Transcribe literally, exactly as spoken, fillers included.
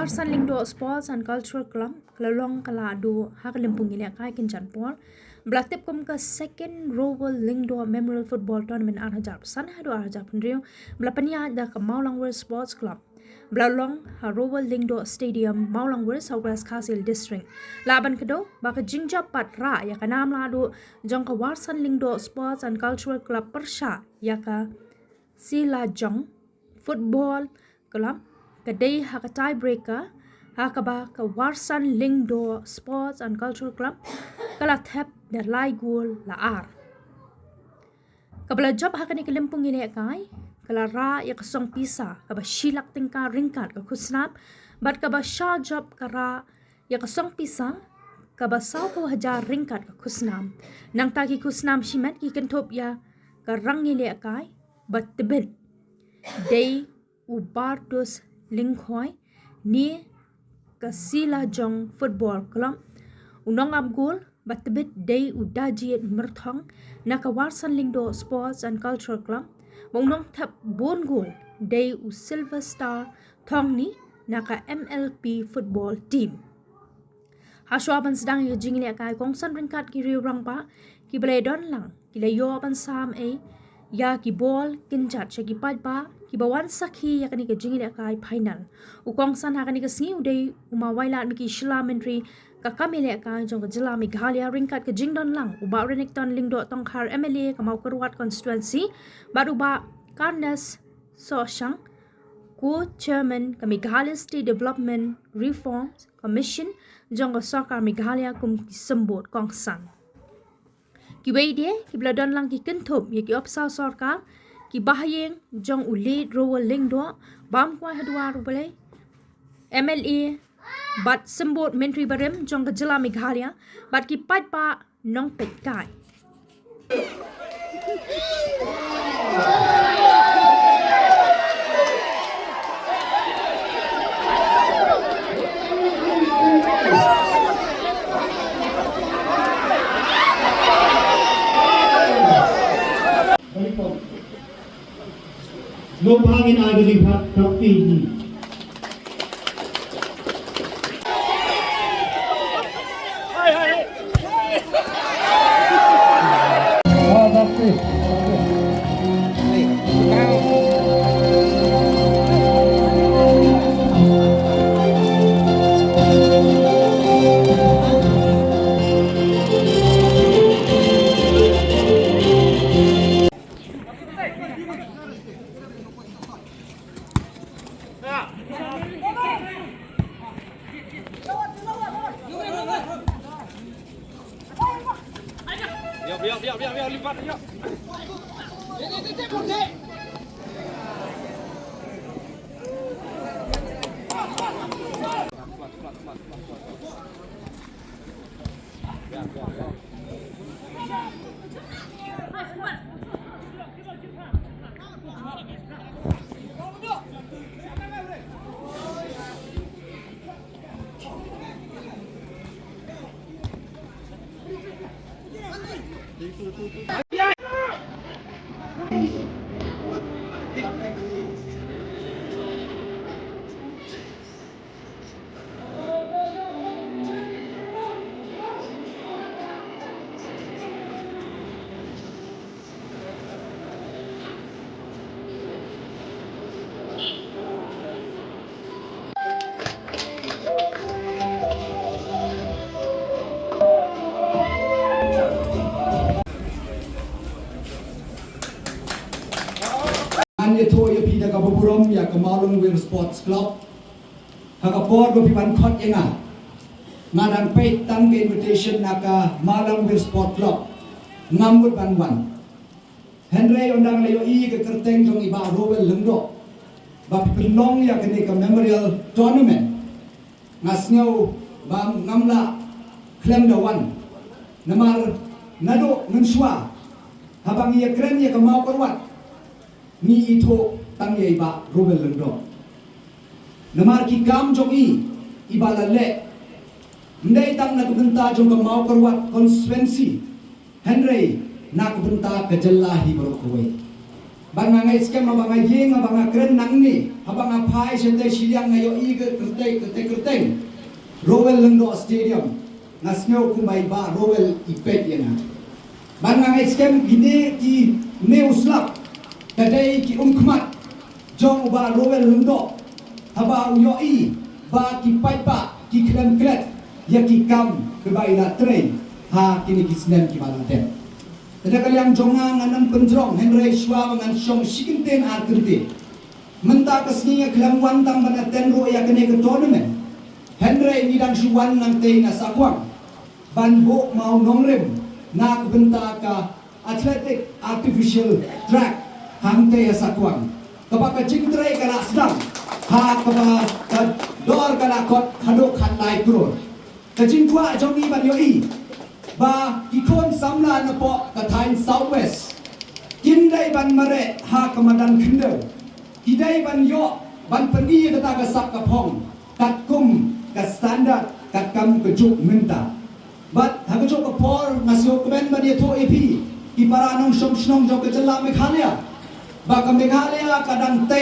Warsan Lyngdoh Sports and Cultural Club ka la long ka la duh ha ka lympung ïalehkai kynja por ba la tip kum ka Second Rowell Lyngdoh Memorial Football Tournament ar hajar san haduh ar hajar hynriew ba la pynïaid da ka Mawlangwir Sports Club ba la long ha Rowell Lyngdoh Stadium, Mawlangwir, South West Khasi Hills District. Lah ban kdew ba ka jingjop pat rah ïa ka nam la duh jong ka Warsan Lyngdoh Sports and Cultural Club pyrshah ïa ka Silajong Football Club ka dei ha ka tiebreaker, ha kaba ka Warsan Lyngdoh Sports and Cultural Club ka la thep da lai gol la ar. Kaba la jop ha kane ka lympung ïalehkai ka la rah ïa ka song pisa kaba shi lak tyngka ryngkat ka khusnam, bad kaba shah jop ka rah ïa ka song pisa kaba sawphew hajar ryngkat ka khusnam. Nangta ki khusnam shimet ki kynthup ïa ka rang ïalehkai ba tbit dei u Bardus Lyngkhoi ne ka Silajong Football Club, u nongap gol ba tbit dei u Dajit Myrthong na ka Warsan Lyngdoh Sports and Cultural Club, ba u nongthep bun gol dei u Silver Star Thongni na ka M L P Football Team. Hashwa ban sdang ïa ka jingïalehkai kongsan ryngkat ki riew rangbah kiba la don lang ki la ïoh ban sam ei ïa ki bol kynjat sha ki paidbah kiba wan sakhi ïa kane ka jingïalehkai final. U kongsan ha kane ka sngi u dei u ma Wailadmiki Shylla, Myntri ka kam ïalehkai jong ka jylla Meghalaya, ryngkat ka jingdon lang u Bah Renikton Lyngdoh Tongkhar, M L A ka Mawkyrwat Constituency, bad u Bah Carnes Sohshang, ko Chairman ka Meghalaya State Development Reforms Commission jong ka Sorkar Meghalaya kum ki symbud kongsan. Kiwei de kiba la don lang ki kynthup ïa ki ophisar sorkar, ki bahaïing jong u Late Rowell Lyngdoh, bam kwai haduh u Blei, M L A bad symbud myntri barim jong ka jylla Meghalaya, bad ki paidbah nongpeitkai. Nobhangin ai beli phat tapi ni. Ngan ïathuh ïa phi da kaba burom ïa ka Mawlangwir Sports Club. Ha ka por ba phi wan khot ïa nga, nga dang peit tang ka invitation na ka Mawlangwir Sport Club, ngam mut ban wan. Hynrei ynda nga la ïohi ka kyrteng jong i Bah Rowell Lyngdoh ba phi pynlong ïa kane ka memorial tournament, nga sngew ba ngam lah khlem da wan. Namar naduh mynshuwa haba ngi ïakren ïa ka Mawkyrwat, ngi ithuh tang ïa i Bah Rowell Lyngdoh. Namar ki kam jong i, i ba la leh, ym dei tang na ka bynta jong ka Mawkyrwat constituency, hynrei na ka bynta ka jylla hi baroh kawei. Ba nga ngeit skhem, haba nga ïeng, haba nga kren nangne, haba nga phai shatei shiliang, nga ïohi ka kyrteng, kyrteng, kyrteng Rowell Lyngdoh Stadium. Nga sngew kumba i Bah Rowell i peit ïa nga. Ba nga ngeit skhem kine ki ne u slap ka dei ki ummat jong u Bah Rowell Lyngdoh, haba u ïohi ba ki paidbah ki khlem klet ïa ki kam kiba i la trei ha kine ki snem kiba la dep. Te da ka liang jong nga, ngan ym pynjrong, hynrei shuwa ba ngan shong shi kyntien ar kyntien. Mynta ka sngi nga khlem wan tang ban attend ruh ïa kane ka tournament, hynrei ngi dang shu wan nangtei na Sakwang ban buh mawnongrim na ka bynta ka athletic artificial track hangtei ha Sakwang, kaba ka jingtrei ka la sdang, ha kaba ka dor ka la kot haduh khatlai klur. Ka jingkwah jong ngi ban ïohi ba ki khun samla napoh ka thaiñ South West kin dei ban mareh ha ka madan khyndew, ki dei ban ïoh ban pyni ïa kata ka sap ka phong katkum ka standard katkam ka juk mynta. Bad ha ka juk ka por nga sngewkmen ban ïathuh ïa phi ki para nongshong shnong jong ka jylla Meghalaya ba ka Meghalaya ka dang tei